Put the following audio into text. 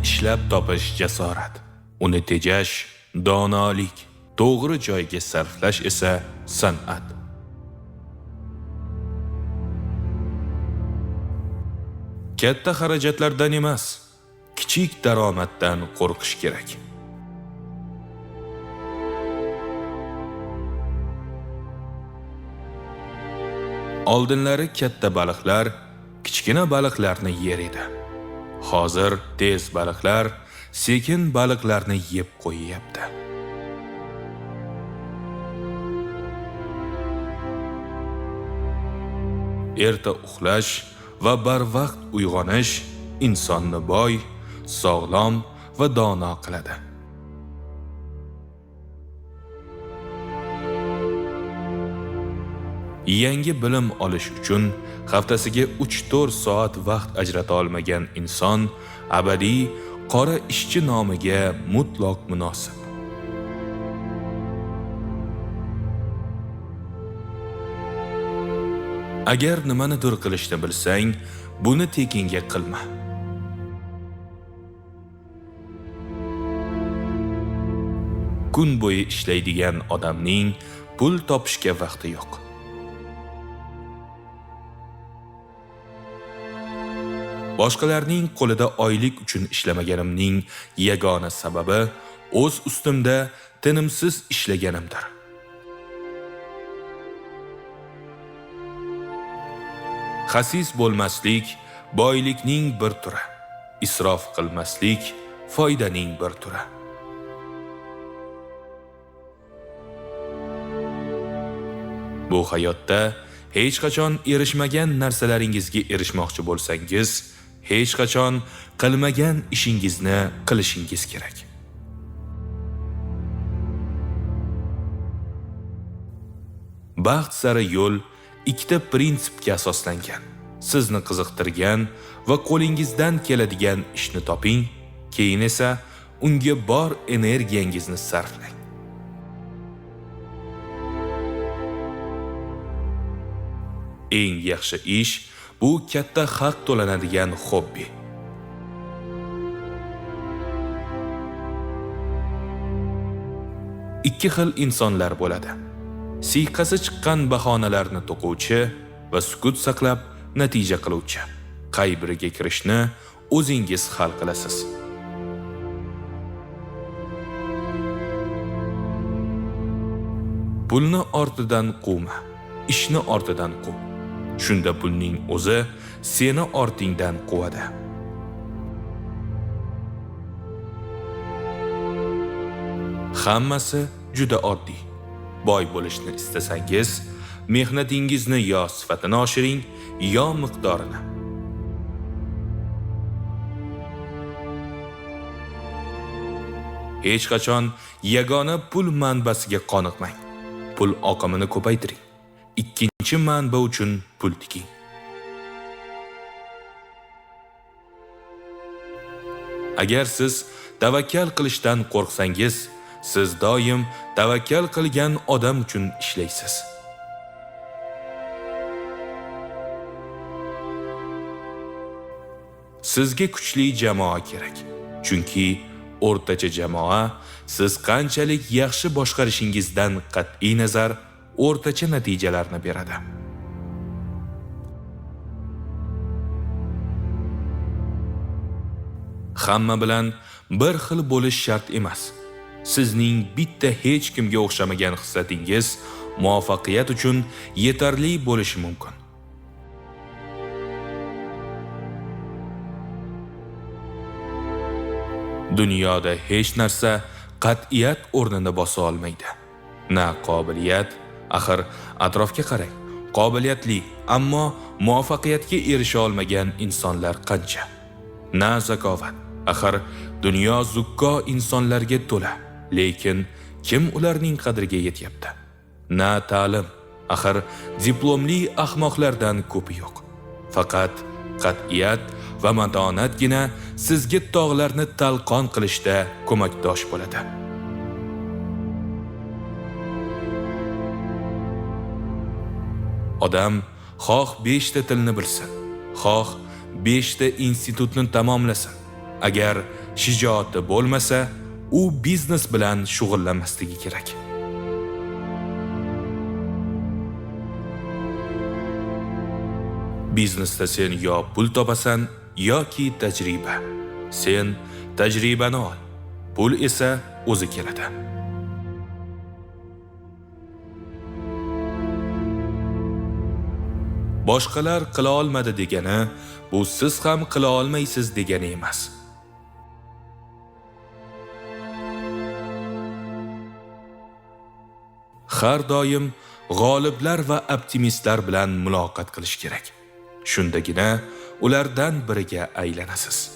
Ishlab topish jasorat, uni tejash donolik, to'g'ri joyga sarflash esa san'at. Katta xarajatlardan emas, kichik daromaddan qo'rqish kerak. Oldinlari katta baliqlar kichkina baliqlarni yer edi. Hozir tez baliqlar sekin baliqlarni yeb qo'yyapti. Erta uxlash va barvaqt uyg'onish insonni boy, sog'lom va dono qiladi. Yangi bilim olish uchun haftasiga 3-4 soat vaqt ajrata olmagan inson abadiy qora ishchi nomiga mutlaq munosib. Agar nimanidir qilishni bilsang, buni tekinga qilma. Kun bo'yi ishlaydigan odamning pul topishga vaqti yo'q. Boshqalarning qo'lida oylik uchun ishlamaganimning yagona sababi o'z ustimda tinimsiz ishlaganimdir. Xasis bo'lmaslik boylikning bir turi, isrof qilmaslik foydaning bir turi. Bu hayotda hech qachon erishmagan narsalaringizga erishmoqchi bo'lsangiz, hech qachon qilmagan ishingizni qilishingiz kerak. Baxt sari yo'l ikkita prinsipga asoslangan. Sizni qiziqtirgan va qo'lingizdan keladigan ishni toping, keyin esa unga bor energiyangizni sarflang. Eng yaxshi ish bu katta haq to'lanadigan hobbi. Ikki xil insonlar bo'ladi. Siyqasi chiqqan bahonalarni to'quvchi va sukut saqlab natija qiluvchi. Qay biriga kirishni o'zingiz hal qilasiz. Pulni ortidan quvma, ishni ortidan quv. Shunda pulning o'zi seni ortingdan quvadi. Hammasi juda oddiy. Boy bo'lishni istasangiz, mehnatingizni yo sifatini oshiring, yo miqdorini. Hech qachon yagona pul manbasiga qoniqmang. Pul oqimini ko'paytiring. Ikkinchi manba uchun pul tiking. Agar siz tavakkal qilishdan qo'rqsangiz, siz doim tavakkal qilgan odam uchun ishlaysiz. Sizga kuchli jamoa kerak. Chunki o'rtacha jamoa siz qanchalik yaxshi boshqarishingizdan qat'iy nazar o'rtacha natijalarni beradi. Hamma bilan bir xil bo'lish shart emas. Sizning bitta hech kimga o'xshamagan xislatingiz muvaffaqiyat uchun yetarli bo'lishi mumkin. Dunyoda hech narsa qat'iyat o'rnini bosa olmaydi. Na qobiliyat, axir atrofga qarang, qobiliyatli, ammo muvaffaqiyatga erisha olmagan insonlar qancha? Na zakovat, axir dunyo zukko insonlarga to'la, lekin kim ularning qadriga yetyapti? Na ta'lim, axir diplomli ahmoqlardan ko'pi yo'q. Faqat qat'iyat va matonatgina sizga tog'larni talqon qilishda ko'makdosh bo'ladi. Odam xoh 5 ta tilni bilsin, xoh 5 ta institutni tamomlasin, Agar shijoati bo'lmasa, u biznes bilan shug'ullanmasligi kerak. Biznesda sen yo pul topasan yoki tajriba. Sen tajribani ol, pul esa o'zi keladi. Boshqalar qila olmadi degani, bu siz ham qila olmaysiz degani emas. Har doim g'oliblar va optimistlar bilan muloqot qilish kerak. Shundagina ulardan biriga aylanasiz.